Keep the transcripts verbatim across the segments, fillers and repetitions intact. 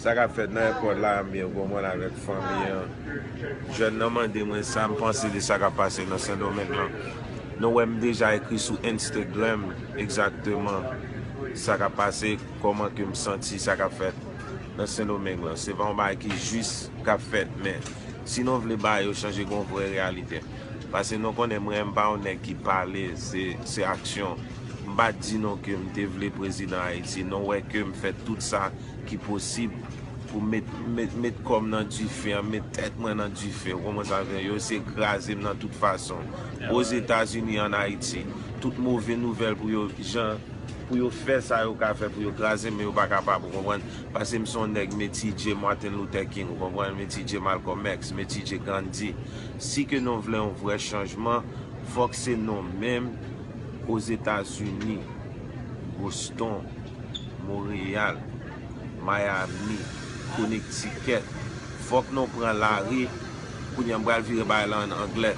Sa k ap fèt nan èpòt la, m byen konprann avèk fanmi an. Jèn nan mande mwen sa m panse de sa k ap pase nan Sendomeng lan. Nou wè m deja ekri sou Instagram egzakteman sa k ap pase, kòman ke m santi sa k ap fèt nan Sendomeng lan. Se pa yon bagay ki jis k ap fèt, men si nou vle bagay yo chanje, gen yon vrè reyalite. Paske nou konnen mwen, m pa yon nèg ki pale, se, se aksyon. M pa t di nou ke m te vle prezidan Ayiti. Nou wè ke m fè tout sa ki posib pou met, met, met kò m nan dife an, met tèt mwen nan dife. Ou konprann sa m di? Yo eseye kraze m nan tout fason. Ozetazini, ann Ayiti, tout move nouvèl pou yo, jan, pou yo fè sa yo ka fè pou yo kraze m, men yo pa kapab, ou konprann? Paske m se yon nèg, m etidye Martin Luther King, ou konprann? M etidye Malcolm X, m etidye Gandhi. Si ke nou vle yon vrè chanjman, fòk se nou menm, Ozetazini, Boston, Montréal, Miami, Connecticut. Fòk nou pran lari. Kounye a m pral vire bay la an anglè.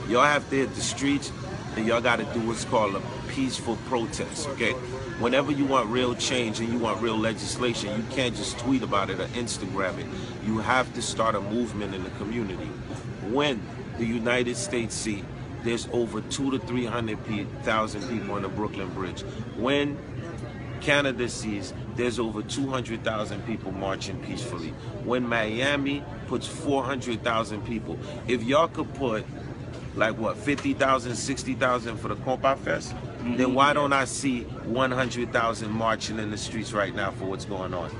Y'all have to hit the streets and y'all gotta do what's called a peaceful protest, okay? Whenever you want real change and you want real legislation, you can't just tweet about it or Instagram it. You have to start a movement in the community. When the United States see there's over two to three hundred thousand people on the Brooklyn Bridge. When Canada sees there's over two hundred thousand people marching peacefully. When Miami puts four hundred thousand people, if y'all could put, like, what, fifty thousand, sixty thousand for the Compa Fest, then why don't I see one hundred thousand marching in the streets right now for what's going on?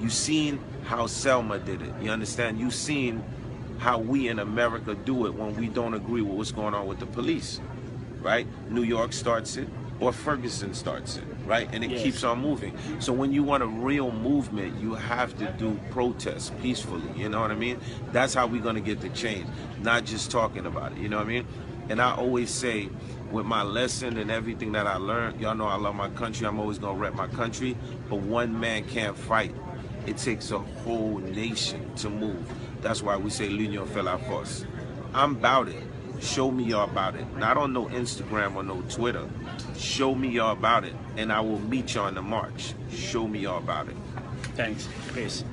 You seen how Selma did it. You understand? You seen how we in America do it when we don't agree with what's going on with the police, right? New York starts it, or Ferguson starts it, right? And it keeps on moving. So when you want a real movement, you have to do protests peacefully. You know what I mean? That's how we're gonna get the change, not just talking about it. You know what I mean? And I always say, with my lesson and everything that I learned, y'all know I love my country. I'm always gonna rep my country. But one man can't fight. It takes a whole nation to move. That's why we say l'union fait la force. I'm about it. Show me y'all about it. Not on no Instagram or no Twitter. Show me y'all about it, and I will meet y'all in the march. Show me y'all about it. Thanks. Peace.